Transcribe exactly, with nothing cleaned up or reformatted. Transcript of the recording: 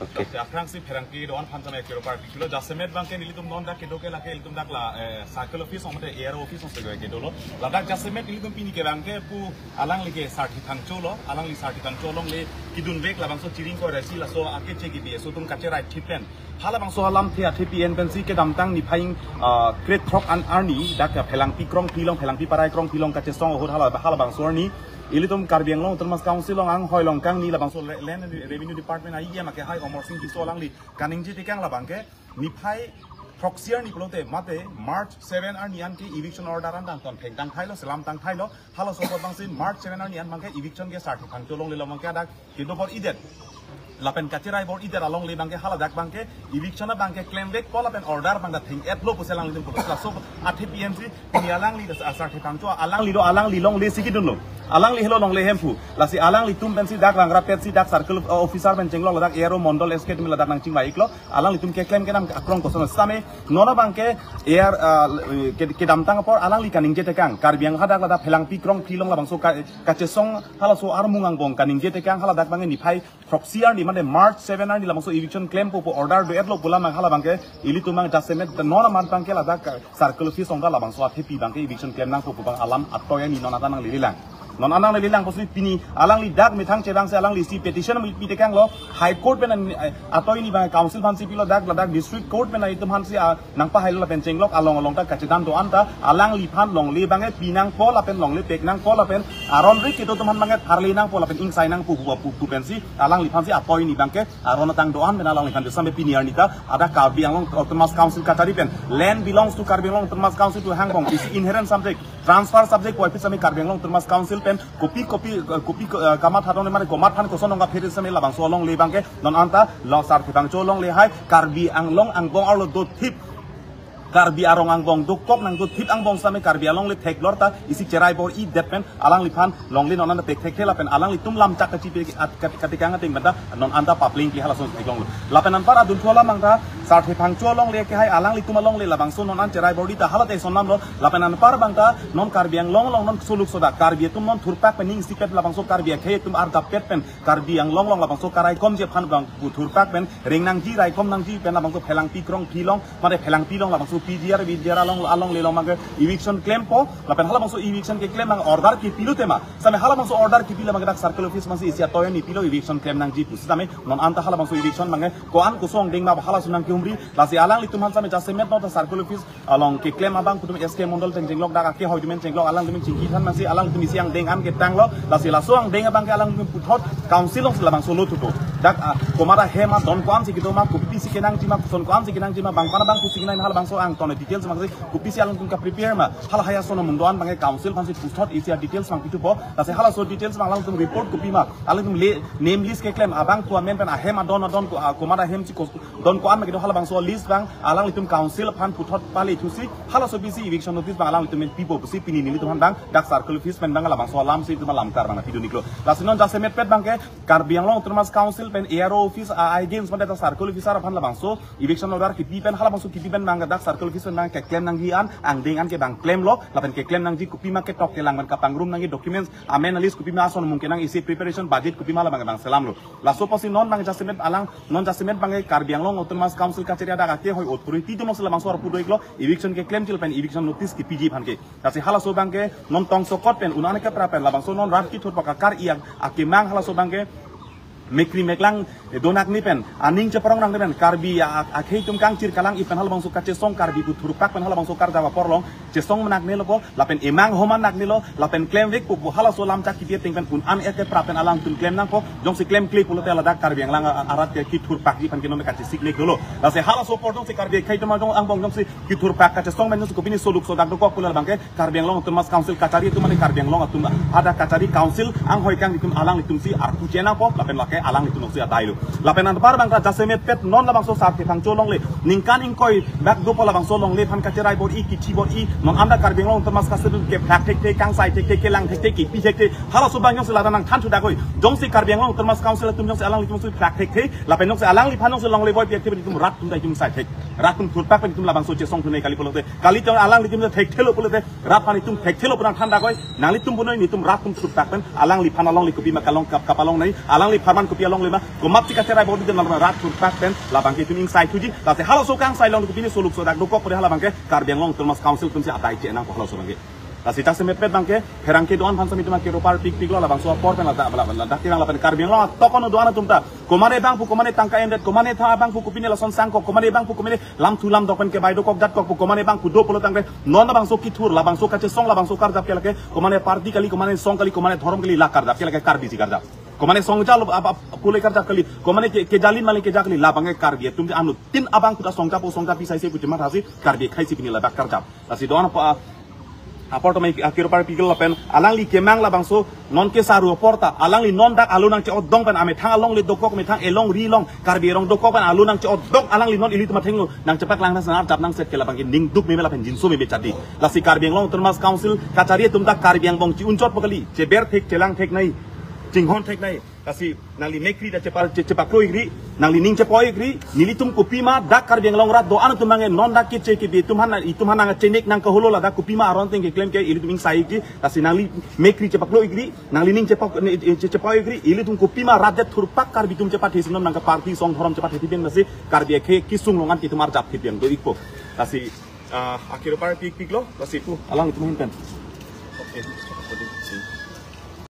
Okay. Aphrangsi pherangke do-an aphan tame kero party kulo jasemet abangke nelitum non dak kedo ke lake ilitum dak la, eh, circle office ong mate A R O office ong se kedo lo. Ladak jasemet nelitum pini ke abangke pu alangli ke Sarthe Phangcho lo, alangli Sarthe Phangcho alongle kedun vek labangso Chiring Koirasi laso akeche ke B S O atum kacherai thip pen. Halabangso alamthe athe P N pensi kedamtang niphai, ah, krethrok an arni dak Phelangpi Krongpi along, Phelangpi Parai Krongpi along kachesong ahut hala halabangso arni ilitum Karbi Anglong Autonomous Council along anghoi along kangni labangso re-, Land and Revenue Department a E M akehai Amarsing Tisso alangli kaningje tekang labangke niphai throksi arni pulote mate March seven arni an ke eviction order an dang ton thengtang thailo, selamtang thailo, halaso apot abangsi March seven arni an abangke eviction ke Sarthe Phangcho alongle lo abangke adak kedo bor-idet. Lapen kacherai bor-idet alongle abangke haladak abangke eviction abangke klem vekpo lapen order abang dak theng-etlo pusi alanglitum pulo. Laso athe P N si pini alangli das Sarthe Phangcho alangli do alangli longle si kedunlo. Alangli helo longle Hemphu. Lasi alanglitum pensi dak rangra petsi dak circle, uh, officer pen chenglok ladak A R O Mondol S K atum ladak nangchingvai-iklo. Alanglitum keklem kenam akrong koson sitame non abangke A R, uh, ke, kedamtang apor alangli kaningje tekang. Karbi Anglong hadak ladak Phelangpi Krongpi along labangso ka, kachesong halaso armung angbong kaningje tekang haladak abangke niphai throksi arni mate March seven arni labangso eviction klempo pu order do-etlo pu alam abang hala abangke ilitum abang jasemet non amat abangke ladak circle office ong ta labangso athepi abangke eviction klem nangpo pu abang alam atoi ani non anta nanglelelang. Non anta nanglelelang pusi pini alangli dak methang chevangsi alangli isi petition pi tekanglo High Court pen an, eh, atoi ni abang council aphansi pilo dak ladak district court pen itum aphansi, ah, nangpahailo lapen chenglok along along ta kachedam do-an ta alangliphan longle abangke pi nangpo lapen longle pek nangpo lapen aron ri kedo atum aphan abangke tharle nangpo lapen ingsai nangpo pu pu pu pensi alangliphansi atoi ni abangke aron atang do-an pen alangliphan do sitame pini arni ta adak Karbi Anglong Autonomous Council kachari pen land belongs to Karbi Anglong Autonomous Council to hangbong isi inherent subject, transfer subject puvoiphit sitame Karbi Anglong Autonomous Council pen kopi kopi, eh, kopi, eh, kamatha dong mane komat aphan koson nong kaphere sitame labangso alongle abangke non anta lo Sarthe Phangcho alongle hai Karbi Anglong angbong arlo dothip, Karbi arong angbong dokok nangdothip angbong sitame Karbi alongle theklor ta isi cherai bor-idet pen alangliphan longle non anta pek thekthe lapen alanglitum lamchak kachipe at-, kat-, katikang ateng pen ta non anta papling ke halason theklonglo. Lapen anpar adunthu alam abang ta Sarthe Phangcho alongle akehai alanglitum alongle labangso non an cherai bor-i ta halate son namlo. Lapen anpar abang ta non Karbi Anglong along non suluk soda Karbi atum non thurpak pen ning sipet labangso Karbi akhei atum arjapet pen Karbi Anglong along labangso karaikomji aphan abang pu thurpak pen ring nangji raikom nangji pen labangso Phelangpi Krongpi along mate Phelangpi along labangso P G R V G R along alongle along abangke eviction klempo lapen halabangso eviction keklem abang order kepi lo tema sitame halabangso order kepi labangke dak circle office aphansi isi atoi ni pilo eviction klem nangji pusi sitame non anta halabangso eviction abangke ko-an koson dengma halason nangkehumri lasi alanglitum aphan sitame jasemet non ta circle office along keklem abang putum S K Mondol pen chenglok dak akehoi atum pen chenglok alangtum chingki than masi alangtum isi angdeng an ketanglo lasi laso angdeng abangke alangtum puthot council alongsi labangso lo thupo dak, ah, komat ahem adon ko-ansi kedo ma kopisi kenangji ma koson ko-ansi kenangji ma bang pana bang pusi kenang halabangso angton details masi kopisi alangtum kaprepare ma hala haya sono mundo an abangke council aphansi puthot isi adetails abang pithupo lasi halaso details abang alangtum report kopi ma alangtum le name list keklem abang pu amen pen ahem adon adon ko, ah, komat ahem si ko don ko-an ma kedo halabangso list abang alanglitum council aphan puthot pale thusi halaso bisi eviction notice abang alanglitum pen pipo pusi pini nelitum aphan abang dak circle office pen abang labangso alamsi itum alam kar abang pidun-iklo. Lasi non jasemet pet abangke Karbi Anglong Autonomous Council pen A R O office a-against mate dak circle officer aphan labangso eviction order kepi pen halabangso kepi pen abang dak circle office pen abang keklem nangji an angdeng an ke abang klemlo lapen keklem nangji kopi ma ketok kelang pen kapangrum nangji documents amen a-list kopi ma ason mungkin nang isi preparation budget kopi ma labang abang selamlo. Laso apotsi non abang jasemet alang non jasemet abangke Karbi Anglong Autonomous Council kachari adak akehoi authority atum alongsi labangso arpu do-iklo eviction keklemji lapen eviction notice kepiji aphan ke. Lasi halaso abangke non tongsokot pen un-an kepra pen labangso non rat kethur pakakar i ak-, akemang halaso abangke mekri meklang donakne pen aning cheparong nangne pen Karbi a-, a-, akhei atum kangchir kalang-i pen halabangso kachesong Karbi pu thurpak pen halabangso karjap apor along chesong menakne lopo lapen emang homan nakne lo lapen klem vekpo pu halaso lamchak kepi ateng pen un-an kepra pen alangtum klem nangpo jongsi klemkle pulote ladak Karbi Anglong a-, arat ke kethurpakji aphan ke non kachesik mek dolo. Lasi halaso apor jongsi Karbi akhei atum ajong angbong jongsi kethurpak kachesong pen jongsi kopine soluk sodak dokok pulo abangke Karbi Anglong Autonomous Council kachari atum mane Karbi Anglong atum hadak kachari council anghoi kangni atum alanglitumsi arpu chenangpo lapen lake alanglitum si adailo. Lapen anpar abang ta jasemet pet non labangso Sarthe Phangcho alongle ningkan ingkoi bak dopo labangso alongle aphan kacherai bor-i kithi bor-i non anta Karbi Anglong Autonomous Council ke phlak thekthe kangsai thekthe kelang thekthe kepi thekthe halaso abang jongsi ladak nangthan thu dakoi jongsi Karbi Anglong Autonomous Council atum jongsi alanglitumsi phlak thekthe lapen jongsi alangliphan jongsi longle boi pi thekthe itum rat atum ta itum sai thek rat atum thurpak pen itum labangso chesong thunei kali pulote kali jong alanglitum thekthelo pulote rat aphan itum thekthelo pu nangthan dakoi nanglitum punoi netum rat atum thurpak pen alangliphan alongle kopi ma kalong kap kapalong nai alangliphan kopi alongle ma, komatsi kacherai bor-i den, rat thurpak pen labangke itum ingsaithuji. Lasi halaso kangsai along kopine soluk sodak dokok pore halabangke Karbi Anglong Autonomous Council atumsi adai chenangpo halaso abangke. Lasi jasemet pet abangke pherangke do-an aphan sami itum akero parpikpiklo, labangso apor pen ladak, ladak, ladak tirang lapen Karbi Anglong atokon do-an atum ta, komane abang pu komane tangka endet, komane tha abang pu kopine lason sangkok, komane abang pu komane lamthu lamdok pen kebai dokok datkok pu, komane abang pu do pulo tangte non labangso kithur, labangso kachesong, labangso karjap ke lake komane party kali, komane song kali, komane dhorom kali, la karjap ke lake Karbisi karjap. Komane songja lo ap, ap, pule karjap kali, komane ke, kejalin mali keja kali, labangke Karbi atum anut tin abang kuta songja po songja pi saise pu chemat hasi Karbi khaisi pini ladak karjap. Lasi do-an apa, apor tame akero parpiklo lapen alangli kemang labangso non kesaru apor ta, alangli non dak alo nangche-otdok pen amethang alongle dokok, methang elong ri long Karbi erong dokok pen alo nangche-otdok, alangli non ilitum athengno nangchepaklang nang senar jap nangset ke labangke ning duk meme lapen jinso meme chadi. Lasi Karbi Anglong Autonomous Council kachari atum ta Karbi angbong chi-unchot po kali, cheber thek, chelang thek nai, chinghon thek nai. Lasi nangli mekri ta chepa, che, chepaklo-ikri, nangli ning chepo-ikri, nelitum kopima dak Karbi Anglong rat do-an atum abangke non dak keche kebi atum aphan, itum aphan nangchenek nangkaholo ladak kopima aron ateng keklem ke ilitum ingsai-ikji. Lasi nangli mekri chepaklo-ikri, nangli ning chepo, ne, che, chepo-ikri, ilitum kopima rat det thurpak Karbi atum chepathe sinom nangke party song dhorom chepathe thipin, lasi Karbi akhei kesung along an ke itum arjap thipin do-ikpo. Lasi, ah, akero parpikpiklo, lasi pu alanglitum ahin pen. Okay.